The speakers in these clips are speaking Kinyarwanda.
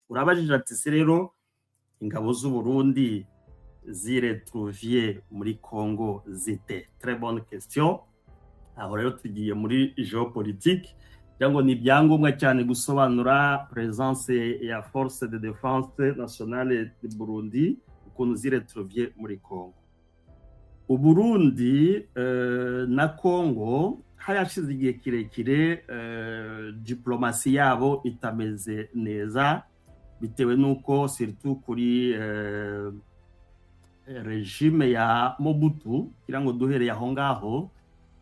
Urabajije ati: "Se rero ingabo z'u Burundi ziretrouviye muri Congo zite?" Très bonne question. Aho rero tugiye muri géopolitique, kugira ngo ni ibyangombwa cyane gusobanura présence ya Force de Défense Nationale de Burundi, ukuntu ziretrouviye muri Congo. Uburundi na Congo harashize igihe kirekire diplomatie yabo itameze neza, bitewe n'uko surtout kuri régime ya Mobutu, kugira ngo duhereye aho ngaho,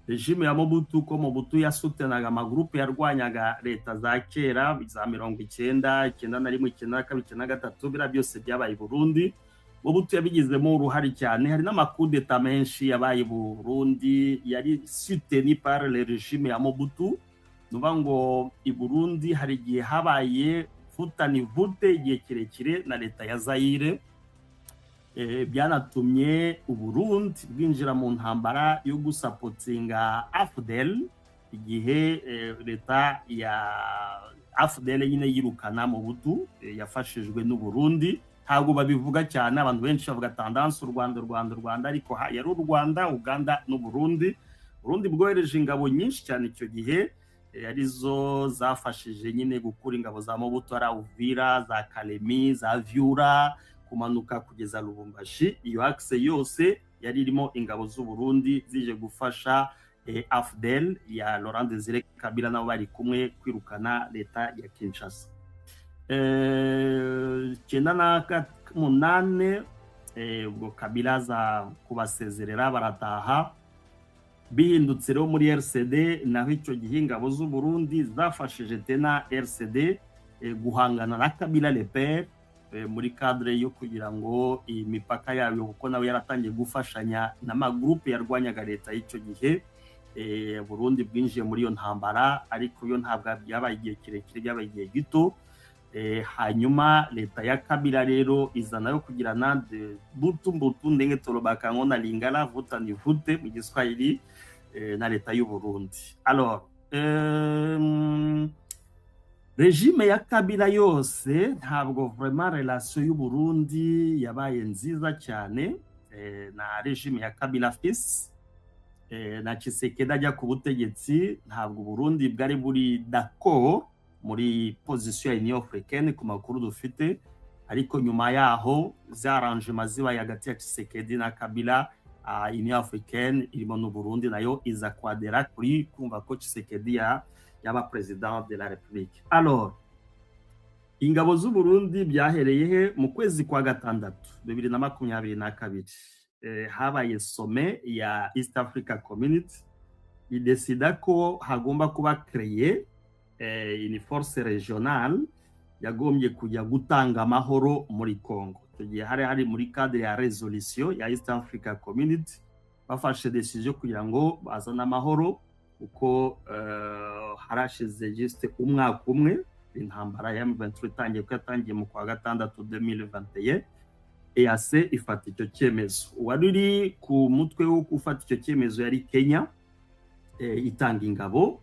régime ya Mobutu, ko Mobutu yasutenaga amagurupe yarwanyaga leta za kera za 90, 91, 92, 93. Biriya byose byabaye i Burundi, Mobutu yabigizemo uruhare cyane. Hari n'amakudeta menshi yabaye i Burundi yari soutenu par le régime ya Mobutu. Nuvuga ngo i Burundi hari igihe habaye vuta nivute igihe kirekire na leta ya Zaire. Byanatumye Uburundi bwinjira mu ntambara yo gusapotinga AFDL, igihe leta ya AFDL nyine yirukana Mobutu, yafashijwe n'Uburundi. Ntabwo babivuga cyane, abantu benshi bavuga tendance u Rwanda, u Rwanda, u Rwanda, ariko yari u Rwanda, Uganda n'Uburundi. Burundi bwohereje ingabo nyinshi cyane icyo gihe, arizo zafashije nyine gukura ingabo za Mobutu ari Uvira, za Kalemi, za Vyura, kumanuka kugeza Lubumbashi. Iyo axe yose yari irimo ingabo z'u Burundi zije gufasha AFDL ya Laurent Desire Kabila nabo bari kumwe kwirukana leta ya Kinshasa. 98, ubwo Kabila aza kubasezerera barataha. Bihindutse rero muri RCD naho, icyo gihe ingabo z'u Burundi zafashije tena RCD guhangana na Kabila le père, muri cadre yo kugira ngo iyi mipaka yayo, kuko nawe yaratangiye gufashanya n'amagroupe yarwanyaga leta y'icyo gihe. Burundi bwinjiye muri iyo ntambara, ariko yo ntabwo byabaye igihe kirekire, byabaye igihe gito. Hanyuma leta ya Kabila rero iza nayo kugirana de butu mbutu, ndenge tolobaka ngo na lingala, vuta nivute mu Giswahili, na leta y'u Burundi. Alors, régime ya Kabila yose ntabwo vraiment relation y'u Burundi yabaye nziza cyane na régime ya Kabila fils. Na Tshisekedi ajya ku butegetsi, ntabwo Burundi bwari buri d'accord muri position ya Union Africaine, ku makuru dufite. Ariko nyuma yaho za arrangement zibaye hagati ya Tshisekedi na Kabila, Union Africaine irimo n'u Burundi nayo iza kwadera kuri kumva ko Tshisekedi yaba président de la République. Alors, ingabo z'u Burundi byahereye he? Mu kwezi kwa gatandatu 2022, habaye sommet ya East Africa Community, idesida ko hagomba kuba créé une force régionale yagombye kujya gutanga amahoro muri Congo. Icyo gihe hari muri cadre ya résolution ya East Africa Community, bafashe décision kugira ngo bazane amahoro, kuko harashize juste umwaka umwe intambara ya M23 itangiye, ko yatangiye mu kwa gatandatu 2021. EAC ifata icyo cyemezo. Uwari uri ku mutwe wo gufata icyo cyemezo yari Kenya, itanga ingabo,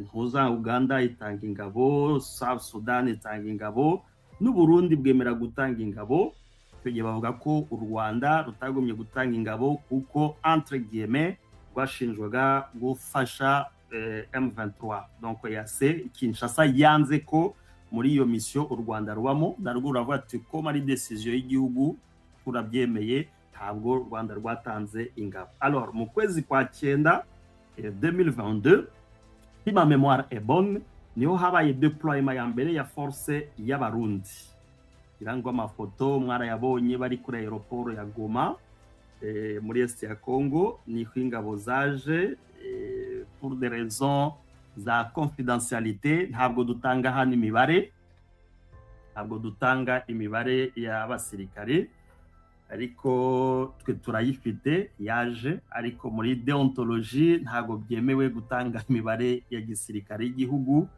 ntuza Uganda itanga ingabo, South Sudan itanga ingabo, n'u Burundi bwemera gutanga ingabo. Icyo gihe bavuga ko u Rwanda rutagomye gutanga ingabo kuko, entre guillemets, rwashinjwaga gufasha M23. Donc EAC, Kinshasa yanze ko muri iyo mission u Rwanda rubamo. Narwo ruravuga ati ko ari décision y'igihugu, turabyemeye, ntabwo u Rwanda rwatanze ingabo. Alors, mu kwezi kwa cyenda 2022, si ma mémoire est bonne, niho habaye déploiement ya mbere ya force y'Abarundi. Ngira ngo amafoto mwarayabonye bari kuri aéroport ya Goma, muri est ya Congo, niho ingabo zaje. Pour des raisons za confidentialité ntabwo dutanga hano imibare, ntabwo dutanga imibare y'abasirikare, ariko twe turayifite yaje. Ariko muri déontologie ntabwo byemewe gutanga imibare ya gisirikare y'igihugu,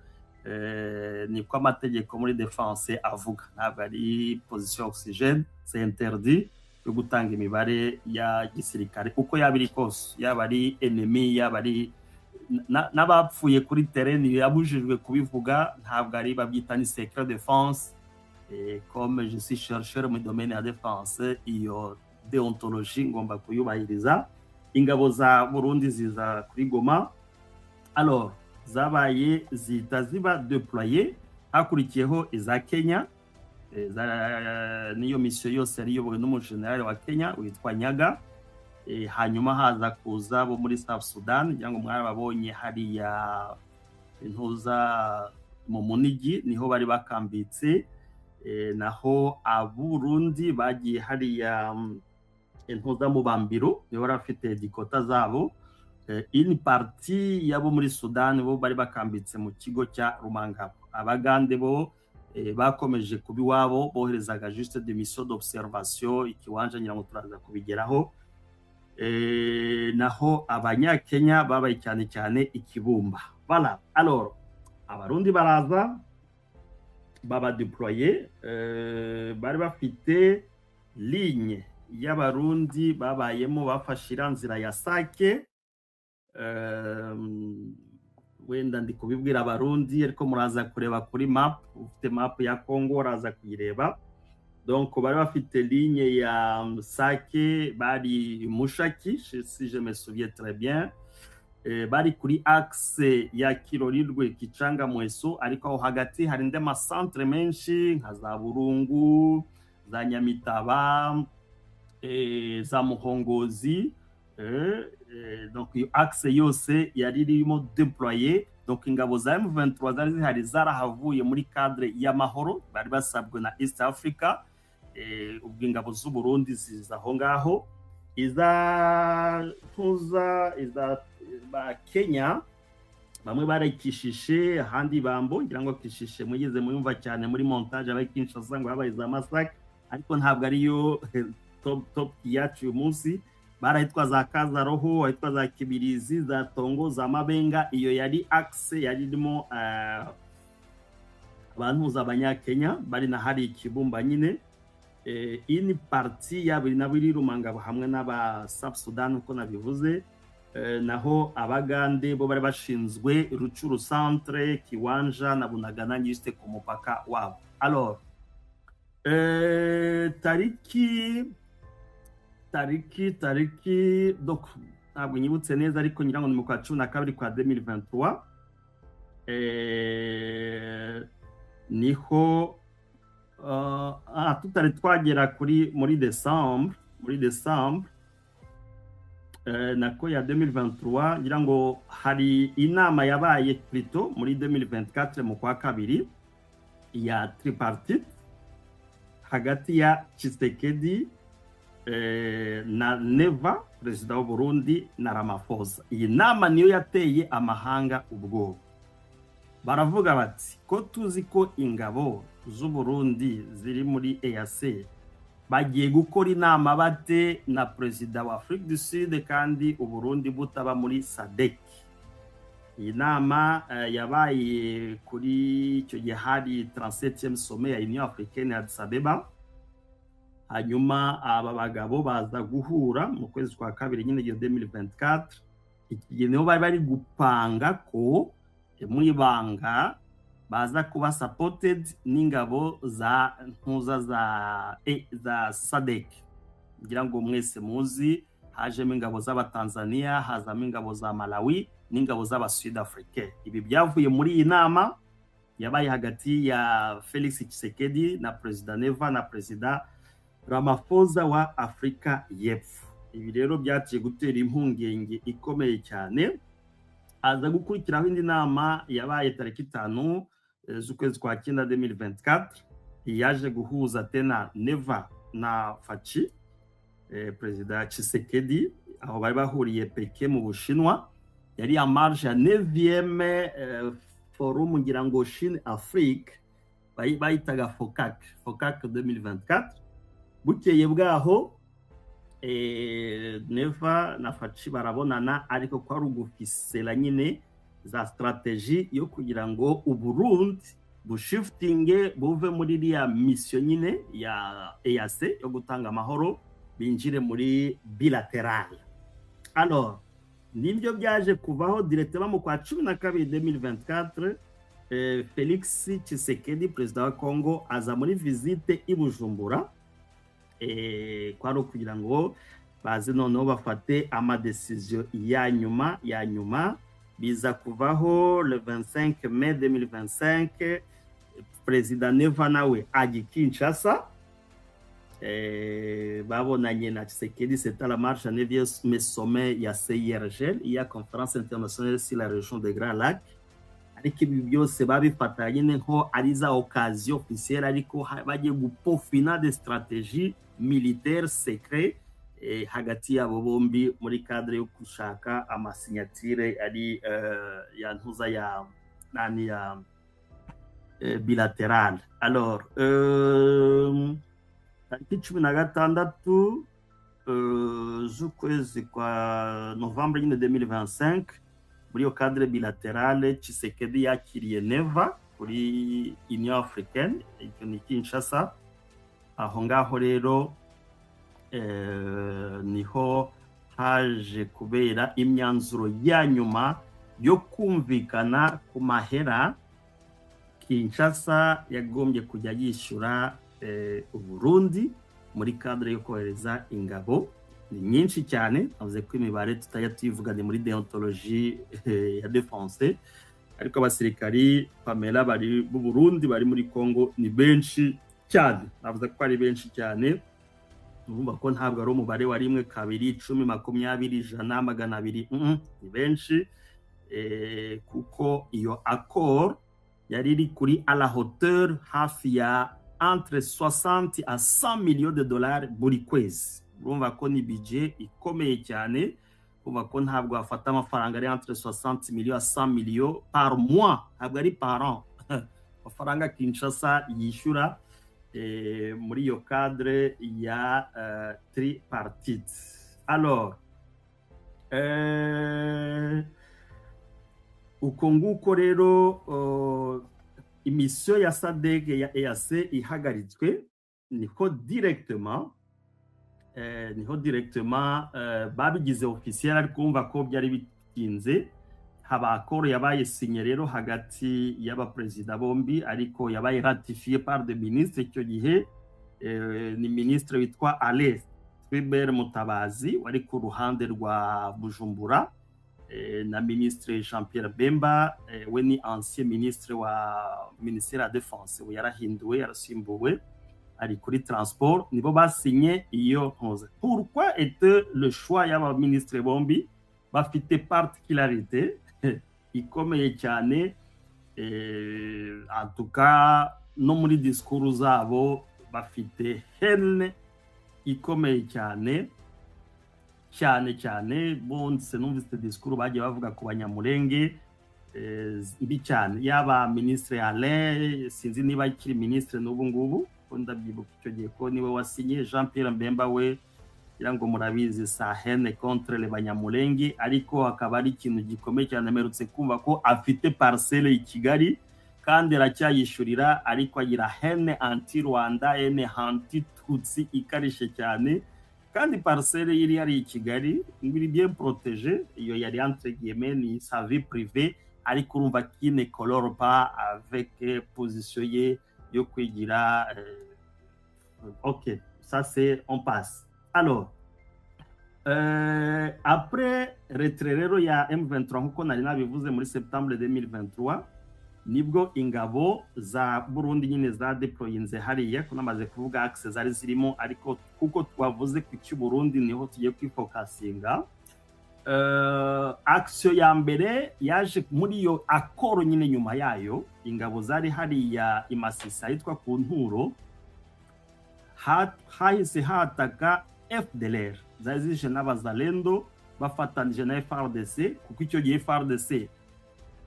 niko amategeko muri défense avuga. Ntabwo ari position oxygène, c'est interdit yo gutanga imibare ya gisirikare uko yaba iri kose, yaba ari ennemi, yaba ari N'abapfuye kuri terrain yabujijwe kubivuga, ntabwo ari babyita, ni secret défense. Comme je suis chercheur mu domaine ya défense, iyo déontologie ngomba kuyubahiriza. Ingabo za Burundi ziza kuri Goma, alors zabaye zihita ziba déployé, hakurikiyeho iza Kenya. Niyo mission yose yari iyobowe n'umujenerali wa Kenya witwa Nyaga. Hanyuma haza kuza bo muri South Sudan, ngira ngo mwarababonye hariya intuza mu Munigi, niho bari bakambitse. Naho Aburundi bagiye hariya intuza mu Bambiro, niho bari bafite dikota zabo. Une partie y'abo muri Sudani bo bari bakambitse mu kigo cya Rumangabo. Abagande bo bakomeje kuba iwabo, boherezaga juste des missions d'observation ikiwanja, ngira ngo turaza kubigeraho. Naho Abanyakenya babaye cyane cyane Ikibumba. Voilà, alors Abarundi baraza baba déployé, bari bafite ligne y'Abarundi babayemo, bafashe iriya nzira ya Sake. Wenda ndi kubibwira Abarundi, ariko muraza kureba kuri map, ufite map ya Congo uraza kuyireba. Donc bari bafite ligne ya Sake, bari Mushaki si je me souviens très bien. Bari kuri axe ya Kirorirwe, Kicanga, Mweso, ariko aho hagati hari indi masantere menshi nka za Burungu, za Nyamitaba, za Muhongozi. Donc iyo axe yose yari irimo déployé. Donc ingabo za M23 zari zihari zarahavuye muri cadre y'amahoro bari basabwe na East Africa. Ubwo ingabo z'u Burundi ziza aho ngaho, iza ntuza iza ba Kenya bamwe barayikishishe, ahandi bambo, ngira ngo Kishishe mugeze muyumva cyane muri montage abaye Kinshasa ngo habaye za massacre, ariko ntabwo ariyo top yacu uyu munsi. Barahitwa za Kazaroho, ahitwa za Kibirizi, za Tongo, za Mabenga. Iyo yari axe yari irimo abantuza Abanyakenya bari na hari Ikibumba nyine. Ini partie yabo nabo iri Rumangabo hamwe n'aba South Sudan uko nabivuze. Naho Abagande bo bari bashinzwe Rucuru centre, Kiwanja na Bunagana, juste ku mupaka wabo. Alors tariki donc ntabwo nyibutse neza, ariko ngira ngo ni mu kwa 12 kwa 2023, niho tutari twagera kuri muri décembre, nako ya 2023, ngira ngo hari inama yabaye plutôt muri 2024 mu kwa kabiri ya tripartite hagati ya Tshisekedi na Neva, perezida w'u Burundi, na Ramaphosa. Iyi nama niyo yateye amahanga ubwoba. Baravuga bati: "Ko tuzi ko ingabo z'u Burundi ziri muri EAC, bagiye gukora inama bate na perezida wa Afrique du Sud kandi u Burundi butaba muri SADC?" Iyi nama yabaye kuri icyo gihe hari 37e sommet ya Union Africaine ya Addis Abeba. Hanyuma aba bagabo baza guhura mu kwezi kwa kabiri nyine iyo 2024. Iki gihe niho bari bari gupanga ko mu ibanga baza kuba supported n'ingabo za ntuza za SADC. Ngira ngo mwese muzi hajemo ingabo z'Abatanzania, hazamo ingabo za Malawi n'ingabo z'aba Sud Africain. Ibi byavuye muri iyi nama yabaye hagati ya Felix Tshisekedi na Perezida Neva na Perezida Ramaphosa wa Afurika y'Epfo. Ibi rero byaciye gutera impungenge ikomeye cyane. Aza gukurikiraho indi nama yabaye tariki 5 z'ukwezi kwa cyenda 2024, yaje guhuza tena Neva na Fatshi, Perezida Tshisekedi, aho bari bahuriye Pékin mu Bushinwa. Yari en marge ya 9e forum, ngira ngo Chine Afrique, bayitaga FOCAC, FOCAC 2024. Bukeye bwaho Neva na Fatshi barabonana, ariko ko ari ugufisela nyine za stratégie yo kugira ngo Uburundi bushiftinge buve muri iriya mission nyine ya EAC yo gutanga amahoro, binjire muri bilateral. Alors Nibyo byaje kuvaho directement mu kwa 12 2024, Felix Tshisekedi, perezida wa Congo, aza muri visite i Bujumbura, kwari ukugira ngo baze noneho bafate ama décisions ya nyuma ya nyuma. Biza kuvaho le 25 mai 2025, perezida Neva nawe ajya i Kinshasa, babonanye na Tshisekedi. C'était la marche à neuvième sommet ya CIRGL, ya Conférence internationale sur la région des Grands Lacs. Ariko ibi byose babifata nyine nko ari za occasion officielle, ariko bagiye gupeaufina des stratégies militaires secret hagati yabo bombi muri cadre yo gushaka ama signatures ari ya ntuza ya nani ya bilatéral. Alors, tariki 16 z'ukwezi kwa novembre nyine 2025, muri iyo cadre bilaterale, Tshisekedi yakiriye Neva kuri Union Africaine, icyo ni Kinshasa. Aho ngaho rero niho haje kubera imyanzuro ya nyuma yo kumvikana ku mahera Kinshasa yagombye kujya yishyura Uburundi muri cadre yo kohereza ingabo. Ni nyinshi cyane, avuze ko imibare tutajya tuyivuga, ni muri déontologie ya défense, ariko abasirikari, Pamela, bari b'u Burundi bari muri Congo ni benshi cyane. Navuze ko ari benshi cyane. Urumva ko ntabwo ari umubare wa rimwe, kabiri, 10, 20, 100, 200, ni benshi, kuko iyo accord yari iri kuri à la hauteur hafi ya entre 60 à 100 millions de dollars buri kwezi. Urumva ko ni budget ikomeye cyane. Urumva ko ntabwo wafata amafaranga ari entre 60 millions à 100 millions par mois, ntabwo ari par an, amafaranga Kinshasa yishyura muri iyo cadre ya tripartite. Alors, uko nguko rero i mission ya SADC, ya EAC ihagaritswe, niho directement babigize officiel, ariko urumva ko byari bitinze. Haba accord yabaye signé rero hagati y'abaperezida bombi, ariko yabaye ratifié par des ministres. Icyo gihe ni ministre witwa Alain Tribert Mutabazi wari ku ruhande rwa Bujumbura, na ministre Jean Pierre Bemba, we ni ancien ministre wa ministère ya défense, we yarahinduwe, yarasimbuwe, ari kuri transport. Nibo basinye iyo ntuze. Pourquoi était le choix y'aba ministre bombi? Bafite particularité ikomeye cyane, en tout cas no muri discours zabo bafite haine ikomeye cyane cyane cyane. Bonse numvise discours bagiye bavuga ku Banyamurenge, mbi cyane, yaba ministre Alain, sinzi niba akiri ministre n'ubu ngubu, ko ndabyibuka icyo gihe ko niwe wasinye. Jean Pierre Mbemba we, ngira ngo murabizi sa haine contre les Banyamulenge, ariko hakaba ari ikintu gikomeye cyane amerutse kumva ko afite parcelle i Kigali kandi aracyayishyurira, ariko agira haine anti Rwanda, haine anti Tutsi ikarishe cyane, kandi parcelle iri yari i Kigali ngo iri bien protégée. Iyo yari entre guillemets ni sa vie privée, ariko urumva qui ne colore pas avec position ye yo kwigira. Ok, ça c'est, on passe. Alors, après retrait rero ya M23, nkuko nari nabivuze, muri septembre 2023 nibwo ingabo za Burundi nyine za déployinze hariya, ko namaze kuvuga axe zari zirimo, ariko kuko twavuze ku cy'u Burundi niho tugiye kwifocusinga. Action ya mbere yaje muri iyo accord nyine, nyuma yayo, ingabo zari hariya i Masisi ahitwa ku Nturo, hahise hataka FDLR zari zije n'Abazalendo bafatanije na FARDC, kuko icyo gihe FARDC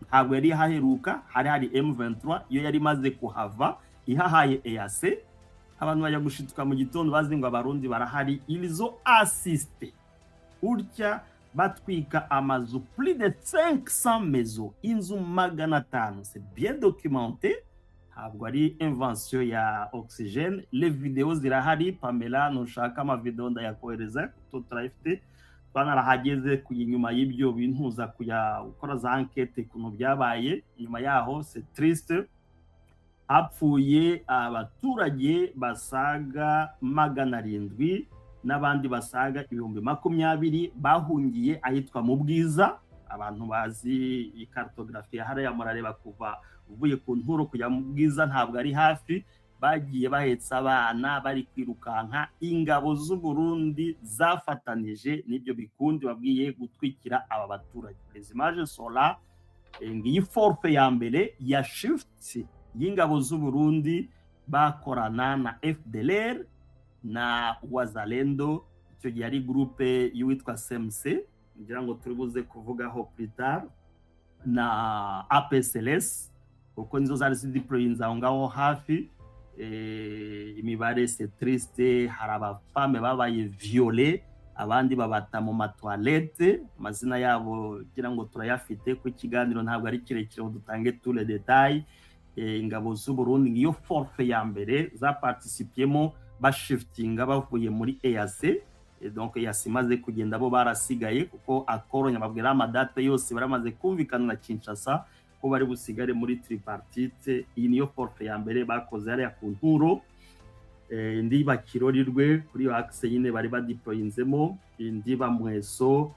ntabwo yari haheruka, hari hari M23 iyo yari imaze kuhava ihahaye EAC. Abantu bajya gushituka mu gitondo bazi ngo Abarundi barahari. Ils ont assisté utya batwika amazu, plus de 500 maisons, inzu 500. C'est bien documenté, ntabwo ari invention ya Oxygène, les vidéos zirahari. Pamela, nushaka ama vidéos ndayakohereza kuko turayifite. Twanarahageze inyuma y'ibyo bintuza kujya gukora za enquête ukuntu byabaye nyuma yaho. C'est triste, hapfuye abaturage basaga 700 n'abandi basaga 20,000 bahungiye ahitwa mu Bwiza. Abantu bazi cartographie hariya murareba, kuva uvuye ku Nturo kujya mu Bwiza ntabwo ari hafi. Bagiye bahetse abana, bari kwirukanka ingabo z'u Burundi zafatanije n'ibyo bikundi babwiye gutwikira aba baturage. Les images sont là. Ngiyi forfait ya mbere ya shift y'ingabo z'u Burundi bakorana na FDLR na Wazalendo. Icyo gihe ari groupe y'uwitwa CMC, ngira ngo turi buze kuvugaho plus tard, na APCLS, kuko nizo zari zideployinze aho ngaho hafi. Imibare, c'est triste, hari aba femmes babaye violées, abandi babata mu ma toilettes. Amazina yabo ngira ngo turayafite ku kiganiro, ntabwo ari kirekire ngo dutange tous les détails. Ingabo z'u Burundi ngiyo forfait ya mbere zaparticipiyemo, bashiftinga bavuye muri EAC. Donc EAC imaze kugenda, bo barasigaye, kuko accord nyababwira ama dates yose baramaze kumvikana na Kinshasa ko bari busigare muri tripartite. Iyi niyo forfait ya mbere bakoze hariya ku Nturo. Indi Bakirorirwe kuri iyo axe nyine bari badeployinzemo, indi Bamweso,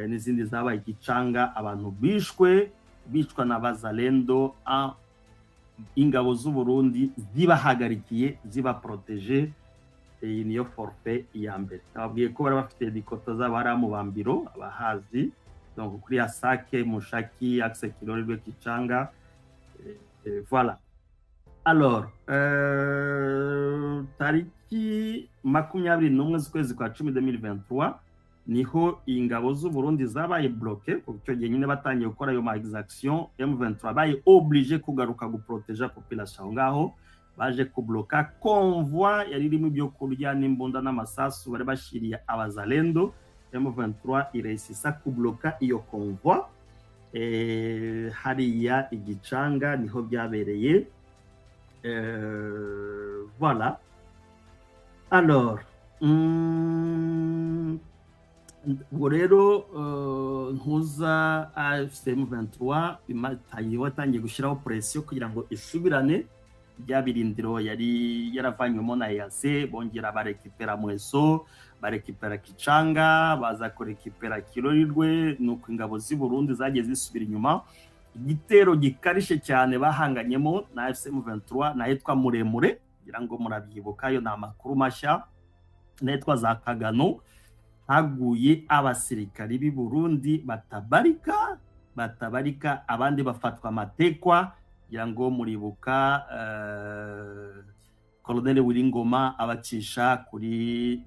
n'izindi zabaye Gicanga. Abantu bishwe, bicwa na Bazalendo, ingabo z'u Burundi zibahagarikiye, zibaproteje. Iyi niyo forfait ya mbere. Nababwiye ko bari bafite headquarter zabo hariya mu Bambiro, abahazi, donc kuri ya Sake, Mushaki, axe Kirorirwe, Kicanga. Voilà. Alors, tariki 21 z'ukwezi kwa 10 2023 niho ingabo z'u Burundi zabaye bloquées, kuko icyo gihe nyine batangiye gukora ayo ma exaction, M23 baye obligé kugaruka guproteja population aho ngaho. Baje kubloka convoi yari irimo ibyo kurya n'imbunda n'amasasu bari bashiriye Abazalendo. M23 iresisa kubloka iyo convoi hariya Igicanga niho byabereye. Voilà. Alors, ubwo rero ntuza AFC M23 watangiye gushyiraho pression kugira ngo isubirane bya birindiro yari yaravanywemo na EAC. Bongera barekipera Mweso, barekipera Kicanga, baza kurekipera Kirorirwe. Nuko ingabo z'i Burundi zagiye zisubira inyuma. Igitero gikarishe cyane bahanganyemo na AFC M23 n'ahitwa Muremure, kugira ngo murabyibuka, ayo ni amakuru mashya, n'ahitwa za Kagano haguye abasirikari b'i Burundi batabarika, batabarika, abandi bafatwa amatekwa. Kugira ngo muribuka Colonel Wiringoma abacisha kuri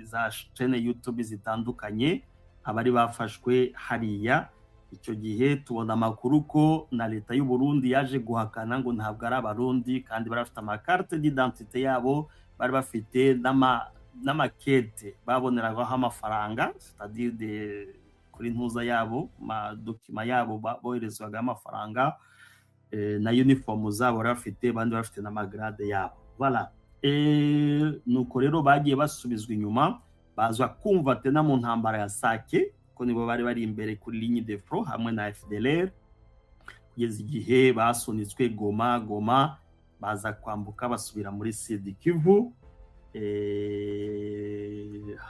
za chaîne YouTube zitandukanye abari bafashwe hariya. Icyo gihe tubona amakuru ko na leta y'u Burundi yaje guhakana ngo ntabwo ari Abarundi, kandi bari bafite ama carte d'identité yabo, bari bafite n'amakete baboneragaho amafaranga, c'est-à-dire kuri ntuza yabo, ma documents yabo boherezwaga amafaranga, na uniform zabo bari bafite, abandi bafite n'ama grade yabo. Voilà. Nuko rero bagiye basubizwa inyuma, bazwa kumva tena mu ntambara ya Sake, ko nibo bari bari imbere kuri ligne de front hamwe na FDLR, kugeza igihe basunitswe Goma. Goma baza kwambuka basubira muri Sud Kivu.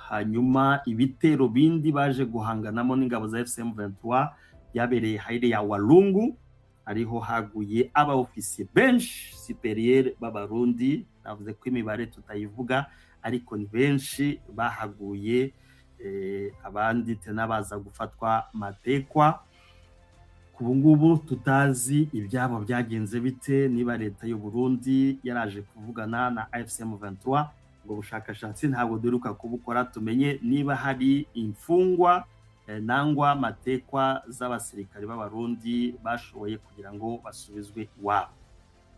Hanyuma ibitero bindi baje guhanganamo n'ingabo za AFC M23 byabereye hariya ya Walungu, ariho haguye aba officier benshi supérieur b'Abarundi. Navuze ko imibare tutayivuga, ariko ni benshi bahaguye, abandi tena baza gufatwa matekwa. Ku ngubu tutazi ibyabo byagenze bite, niba leta y'u Burundi yaraje kuvugana na AFC M23. Ubwo bushakashatsi ntabwo duheruka kubukora, tumenye niba hari imfungwa nangwa matekwa z'abasirikari b'Abarundi bashoboye kugira ngo basubizwe iwabo.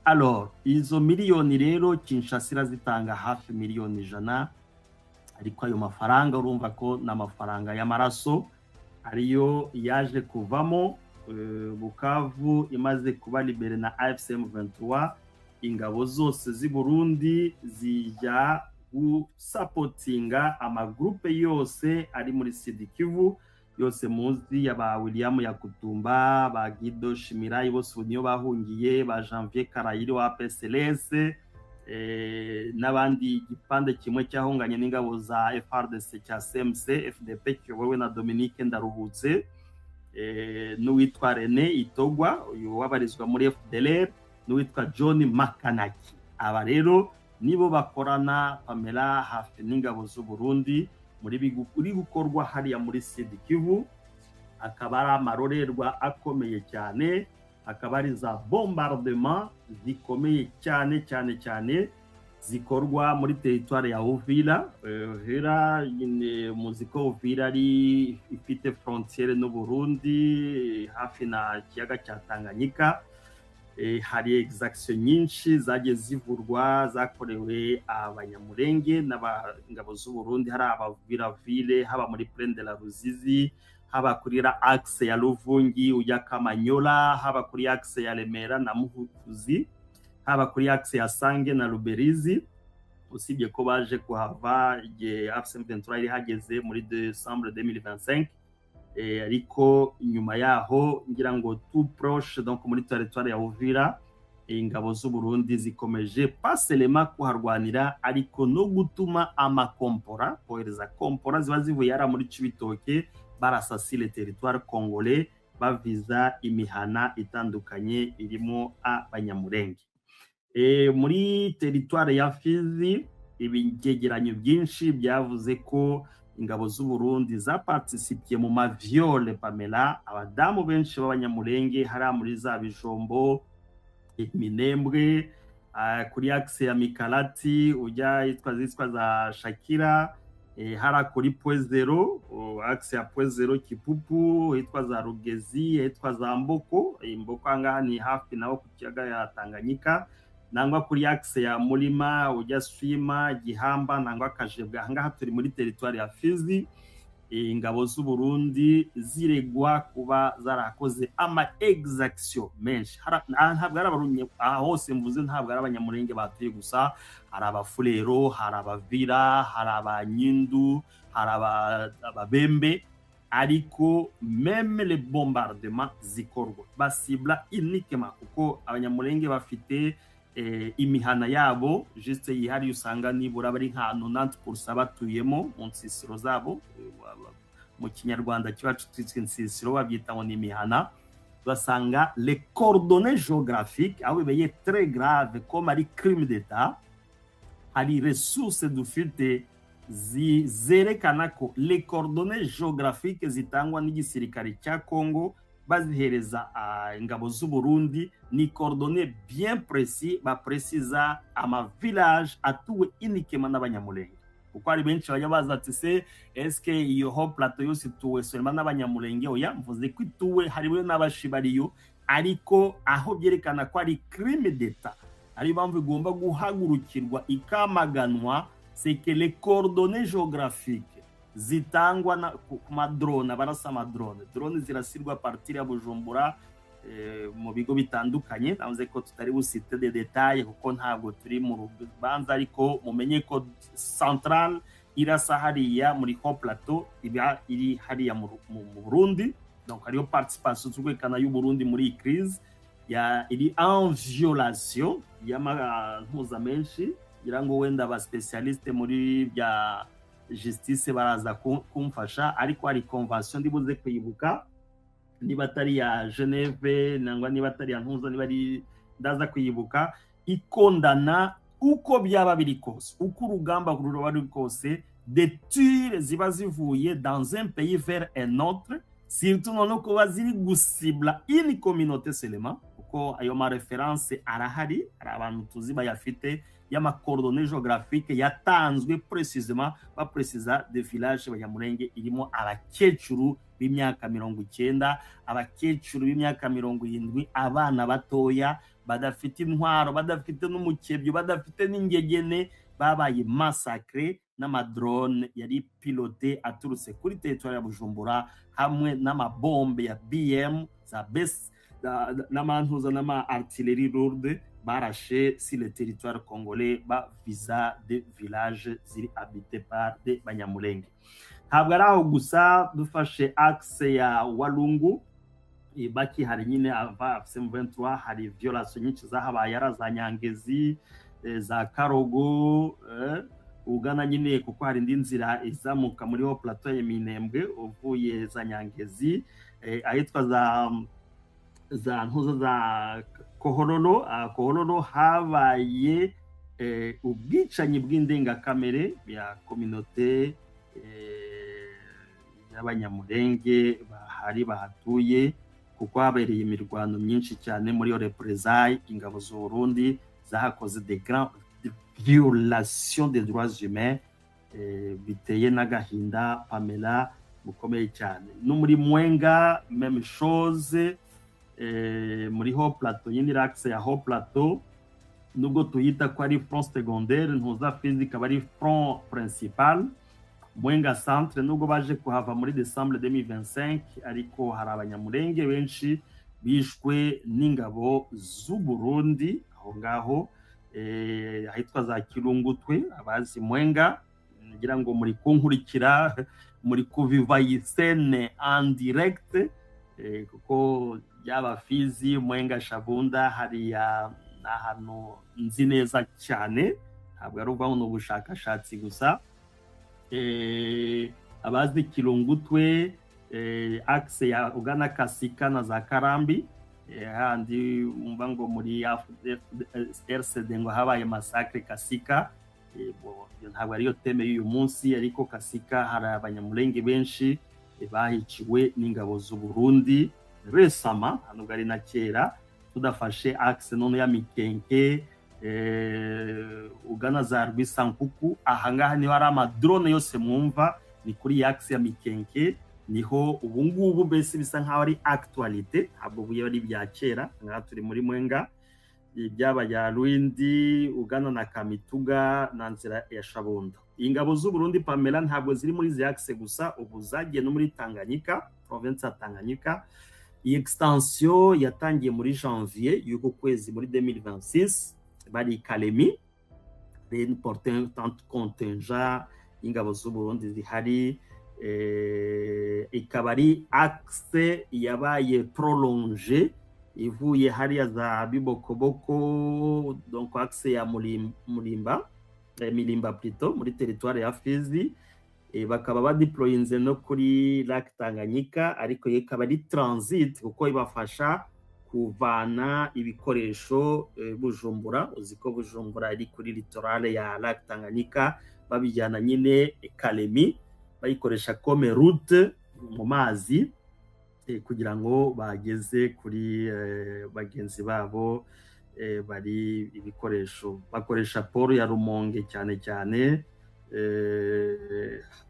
Alors, izo miliyoni rero Kinshasa irazitanga, hafi miliyoni 100, ariko ayo mafaranga urumva ko ni amafaranga y'amaraso ariyo yaje kuvamo. Bukavu imaze kuba libérée na AFC M23, ingabo zose z'i Burundi zijya Gusupportinga amagroupe yose ari muri Sud Kivu yose muzi, yaba William Yakutumba, ba Guido Shimirai, bose ubu niyo bahungiye, ba Janvier Karayiri wa PSLS, n'abandi. Igipande kimwe cyahunganye n'ingabo za FARDC cya CMC FDP kiyobowe na Dominique Ndaruhutse, n'uwitwa René Itogwa, uyu wabarizwa muri FDLR, n'uwitwa John Makanaki. Aba rero nibo bakorana, Pamela, hafi n'ingabo z'u Burundi muri biri gukorwa hariya muri Sud Kivu. Akaba ari amarorerwa akomeye cyane, akaba ari za bombardement zikomeye cyane cyane cyane zikorwa muri territoire ya Uvira. Uvira nyine muzi ko Uvira ari ifite frontière n'u Burundi, hafi na kiyaga cya Tanganyika. Hari exaction nyinshi zagiye zivurwa zakorewe Abanyamurenge n'abangabo z'u Burundi, hari abaviravile, haba muri Plaine de la Ruzizi, haba kuri la axe ya Luvungi ujya Kamanyola, haba kuri axe ya Remera na Muhuzi, haba kuri axe ya Sange na Ruberizi, usibye ko baje kuhava igihe AFC M23 iri hageze muri Décembre 2025. Ariko nyuma yaho ngira ngo tout proche, donc muri territoire ya Uvira, ingabo z'u Burundi zikomeje pas seulement kuharwanira, ariko no gutuma amakompora, kohereza kompora ziba zivuye yara muri Cibitoke, barasa sur le territoire congolais, baviza imihana itandukanye irimo Abanyamurenge. Muri territoire ya Fizi, ibyegeranyo byinshi byavuze ko ingabo z'u Burundi zaparticipiye mu maviols, Pamela, abadamu benshi b'Abanyamurenge hariya muri za Bijombo, Minembwe, kuri axe ya Mikalati ujya yitwa zitwa za Shakira, hariya kuri Point Zéro, axe ya Point Zéro Kipupu, hitwa za Rugezi, hitwa za Mboko. Mboko ahangaha ni hafi naho ku kiyaga ya Tanganyika, nangwa kuri axe ya Murima ujya Swima, Gihamba nangwa Kajebwa. Ahangaha turi muri territoire ya Fizi. Ingabo z'u Burundi ziregwa kuba zarakoze ama exaction menshi. Ntabwo ari Abarundi aha hose mvuze, ntabwo ari Abanyamurenge batuye gusa. Hari Abafurero, hari Abavira, hari Abanyindu, hari Ababembe, ariko même les bombardements zikorwa basibla uniquement kuko Abanyamurenge bafite imihana yabo juste yihariye, usanga nibura bari nka 90% batuyemo mu nsisiro zabo. Mu Kinyarwanda kibacu twitwa insisiro, babyita ngo ni imihana. Basanga les coordonnées géographiques, aho bibeye très grave comme ari crime d'état. Hari ressources dufite zerekana ko les coordonnées géographiques zitangwa n'igisirikare cya Congo bazihereza ingabo z'u Burundi ni coordonnées bien précis, bapresiza ama village atuwe uniquement n'Abanyamulenge, kuko hari benshi bajya baza ati: "Se eske iyo Hauts Plateaux yose ituwe seulement n'Abanyamulenge?" Oya, mvuze ko ituwe, hariwe n'abashibariyo, ariko aho byerekana ko ari crime d'état, ariyo mpamvu igomba guhagurukirwa ikamaganwa, c'est que les coordonnées géographiques zitangwa ku madrone, abarasa amadrone, drone zirasirwa partir ya Bujumbura, mu bigo bitandukanye. Navuze ko tutari bucite des détails kuko ntabwo turi mu rubanza, ariko mumenye ko centrale irasa hariya muri Hauts Plateaux iba iri hariya mu Burundi. Donc hariyo participation turwekana y'u Burundi muri iyi crise ya iri en violation y'amampuza menshi. Ngira ngo wenda aba spécialiste muri bya justice baraza kumfasha, ariko hari convention ndibuze kwibuka, niba atari ya Geneve nangwa niba atari ya ntuza, niba ari ndaza kwibuka, ikondana uko byaba biri kose, uko urugamba ruba ruri kose, des tirs ziba zivuye dans un pays vers un autre, surtout noneho kuba ziri gusibla une communauté seulement, kuko ayo ma référence arahari, hari abantu tuzi bayafite y'amacoordonnées géographiques yatanzwe précisément, bapresiza de village Banyamurenge irimo abakecuru b'imyaka 90, abakecuru b'imyaka 70, abana batoya badafite intwaro, badafite n'umukebyo, badafite n'ingegene, babaye massacré n'amadrone yari piloté aturutse kuri territoire ya Bujumbura, hamwe n'amabombe ya BM za bes n'amantuza n'ama artillerie lourde. Barashe sur le territoire congolais, bavisa des villages ziri habités par des Banyamulenge. Ntabwo ari aho gusa. Dufashe axe ya Walungu, baki hari nyine ava AFC M23, hari violation nyinshi zahabaye, ari za Nyangezi, za Karogo, ugana nyine, kuko hari indi nzira izamuka muri haut plateau ya Minembwe uvuye za Nyangezi, ahitwa za ntuzo za Kohororo. Kohororo habaye ubwicanyi bw'indengakamere bya communauté y'Abanyamurenge bahari bahatuye, kuko habereye imirwano myinshi cyane. Muri iyo représailles, ingabo z'u Burundi zahakoze de grandes violations des droits humains, biteye n'agahinda, Pamela, bukomeye cyane. No muri Mwenga, même chose, muri haut plateau nyine, axe ya haut plateau, nubwo tuyita ko ari front secondaire, ntuza Fizi ikaba ari front principal. Mwenga centre, nubwo baje kuhava muri décembre 2025, ariko hari Abanyamurenge benshi bishwe n'ingabo z'u Burundi aho ngaho, ahitwa za Kirungutwe. Abazi Mwenga, ngira ngo muri kunkurikira, muri kuviva iyi scène en direct, kuko yaba Fizi, Mwenga, Shabunda, hariya ni ahantu nzi neza cyane, ntabwo ari ukuvuga ngo ni ubushakashatsi gusa. Abazi Kirungutwe, axe ya ugana Kasika na za Karambi, handi wumva ngo muri RCD ngo habaye massacre Kasika, ntabwo ariyo thème y'uyu munsi, ariko Kasika hari Abanyamurenge benshi bahiciwe n'ingabo z'u Burundi récemment, ntabwo ari na kera. Tudafashe axe none ya Mikenke, ugana za Rwisankuku, ahangaha niho hari ama drone yose mwumva, ni kuri axe ya Mikenke niho ubu ngubu mbese bisa nkaho ari actualité, ntabwo buye ari ibya kera. Ngaha turi muri Mwenga, ibyaba ya Rwindi ugana na Kamituga na nzira ya Shabunda. Ingabo z'u Burundi, Pamela, ntabwo ziri muri izi axe gusa, ubu zagiye no muri Tanganyika, province ya Tanganyika. Iyi extension yatangiye muri janvier y'uko kwezi muri 2026, bari Kalemi, important contingent y'ingabo z'u Burundi zihari, ikaba ari axe yabaye prolongé ivuye hariya za Bibokoboko, donc axe ya Murimba, Milimba plutôt, muri territoire ya Fizi, bakaba badeployinze no kuri Lac Tanganyika, ariko ikaba ari transit kuko ibafasha kuvana ibikoresho Bujumbura. Uzi ko Bujumbura iri kuri littoral ya Lac Tanganyika, babijyana nyine Kalemi, bayikoresha comme route mu mazi, kugira ngo bageze kuri bagenzi babo bari ibikoresho. Bakoresha port ya Rumonge cyane cyane.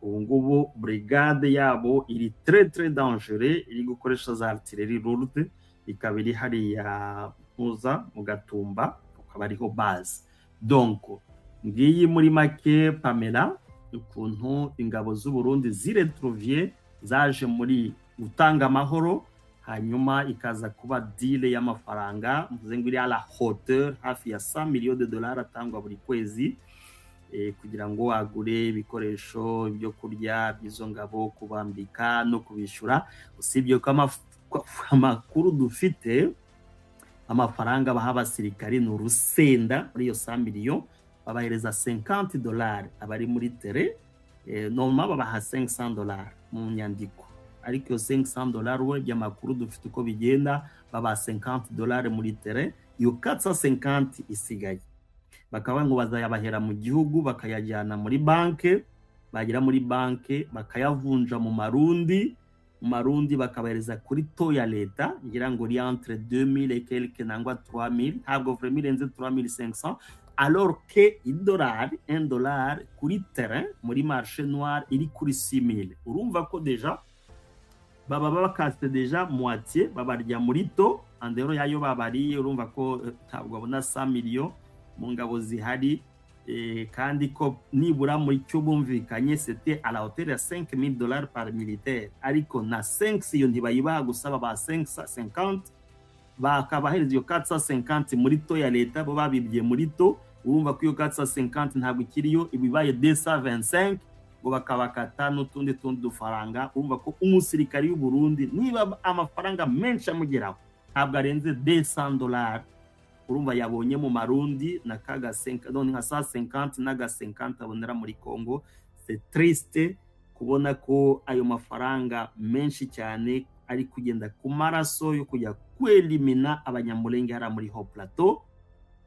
Ubu ngubu brigade yabo iri très très dangereux, iri gukoresha za artillerie lourde, ikaba iri hariya mpuza mu Gatumba, ukaba ariho base. Donc ngiyi muri make, Pamela, ukuntu ingabo z'u Burundi ziretrouviye zaje muri gutanga amahoro, hanyuma ikaza kuba deal y'amafaranga, mvuze ngo iri à la hauteur hafi ya 100 millions de dollars atangwa buri kwezi, kugira ngo agure ibikoresho, ibyo kurya by'izo ngabo, kubambika no kubishyura. Usibye ko amakuru dufite, amafaranga baha abasirikari ni urusenda. Muri iyo 100 millions babahereza 50 $ abari muri terrain, normal babaha 500 $ mu nyandiko, ariko iyo 500 $ urebye amakuru dufite uko bigenda, babaha 50 $ muri terrain. Iyo 450 isigaye bakaba ngo bazayabahera mu gihugu, bakayajyana muri banke, bagera muri banke bakayavunja mu marundi, bakabahereza kuri taux ya leta, ngira ngo ri entre 2000 et quelque nangwa 3000, ntabwo vraiment irenze 3500, alors que idolari, 1 dollar kuri terrain muri marché noir iri kuri 6000. Urumva ko déjà baba bakase déjà moitié, babarya muri taux andero yayo babariye. Urumva ko ntabwo babona 100 millions mu ngabo zihari, kandi ko nibura muri cyo bumvikanye c'était à la hauteur ya 5000 $ par militaire, ariko na 5 iyo ntibayibaha gusa, baba 550. Bakabahereza iyo 450 muri taux ya leta, bo babibye muri taux. Urumva ko iyo 450 ntabwo ikiriyo, ibibaye 225, ngo bakabakata n'utundi tundi dufaranga. Urumva ko umusirikari w'u Burundi, niba amafaranga menshi amugeraho, ntabwo arenze $200. Urumva yabonye mu marundi na kaga none nka 150 n'aga 50 abonera muri Congo. C'est triste kubona ko ayo mafaranga menshi cyane ari kugenda ku maraso yo kujya kwelimina Abanyamulenge hariya muri Haut Plateau.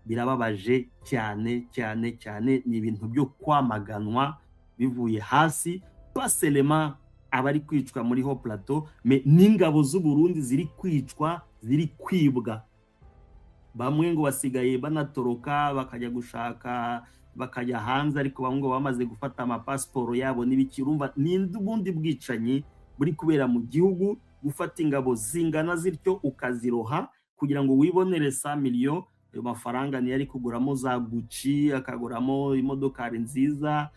Birababaje cyane cyane cyane, ni ibintu byo kwamaganwa bivuye hasi, pas seulement abari kwicwa muri Haut Plateau, mais n'ingabo z'u Burundi ziri kwicwa, ziri kwibwa. Bamwe ngo basigaye banatoroka bakajya gushaka, bakajya hanze, ariko bamwe ngo bamaze gufata amapasiporo yabo n'ibiki. Urumva ni ubundi bwicanyi buri kubera mu gihugu. Gufata ingabo zingana zityo ukaziroha kugira ngo wibonere 100 millions, ayo mafaranga niyo ari kuguramo za Gucci, akaguramo imodokari nziza,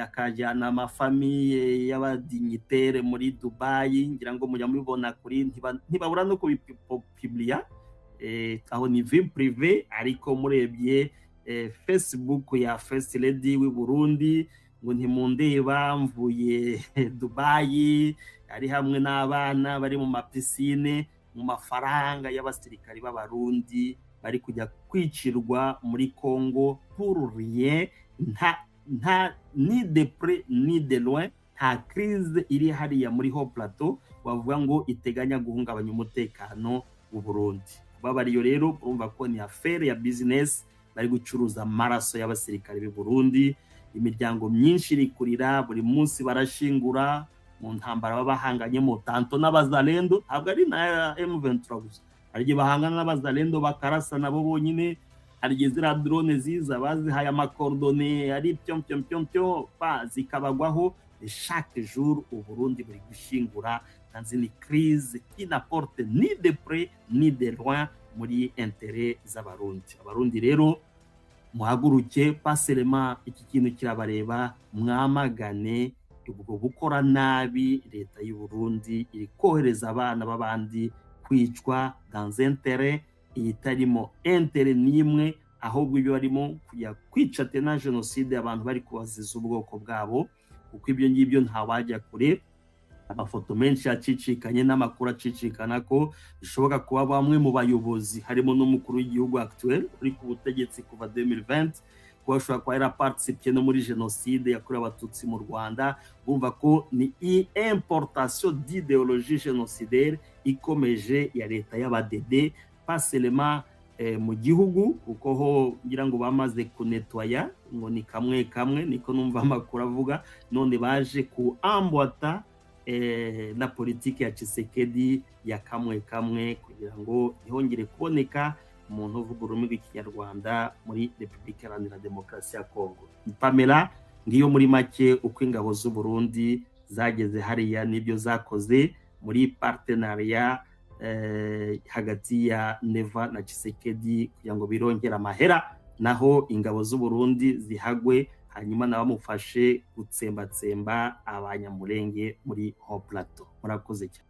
akajyana ama famille y'aba dignitaires muri Dubayi. Ngira ngo mujya mubibona kuri, ntibabura no kubipubliya, aho ni vie privée. Ariko murebye Facebook ya First Lady w'i Burundi, ngo ntimundeba mvuye Dubayi, ari hamwe n'abana bari mu ma piscine, mu mafaranga y'abasirikari b'Abarundi bari kujya kwicirwa muri Congo pour rien. Nta ni de près ni de loin, nta crise iri hariya muri Haut Plateau bavuga ngo iteganya guhungabanya umutekano w'u Burundi. Babariyo rero, urumva ko ni affaire ya business, bari gucuruza amaraso y'abasirikare b'u Burundi. Imiryango myinshi iri kurira buri munsi, barashingura mu ntambara baba bahanganyemo tantôt n'Abazalendo. Ntabwo ari na M23 gusa, hari igihe bahangana n'Abazalendo bakarasa nabo bonyine. Hari igihe ziriya drone ziza bazihaye ama coordonnées, ari pyo pyo pyo pyo pa zikabagwaho. Chaque jour u Burundi buri gushingura dans une crise qui n'apporte ni de près ni de loin muri intérêt z'Abarundi. Abarundi rero muhaguruke, pas seulement iki kintu kirabareba, mwamagane ubwo bukora nabi. Leta y'u Burundi iri kohereza abana b'abandi kwicwa dans intérêt itarimo intérêt n'imwe, ahubwo ibyo barimo kujya kwica tena jenoside, abantu bari kubaziza ubwoko bwabo, kuko ibyo ngibyo ntawajya kure. Amafoto menshi acicikanye n'amakuru acicikana ko bishoboka kuba bamwe mu bayobozi, harimo n'umukuru w'igihugu actuel uri ku butegetsi kuva 2020, kuba ashobora kuba yaraparticipye no muri jenoside yakorewe Abatutsi mu Rwanda. Bumva ko ni importation d'idéologie génocidaire ikomeje ya leta y'abadede, pas seulement mu gihugu, kuko ho ngira ngo bamaze kunetwaya, ngo ni kamwe kamwe, niko numva amakuru avuga. None baje ku ambwata na politiki ya Tshisekedi ya kamwe kamwe, kugira ngo ntihongere kuboneka umuntu uvuga ururimi rw'Ikinyarwanda muri Repubulika Iharanira Demokarasi ya Kongo. Pamela, ngiyo muri make uko ingabo z'u Burundi zageze hariya n'ibyo zakoze muri partenariat hagati ya Neva na Tshisekedi, kugira ngo birongere amahera, naho ingabo z'u Burundi zihagwe, hanyuma nabamufashe gutsembatsemba Abanyamulenge muri Haut Plateau. Murakoze cyane.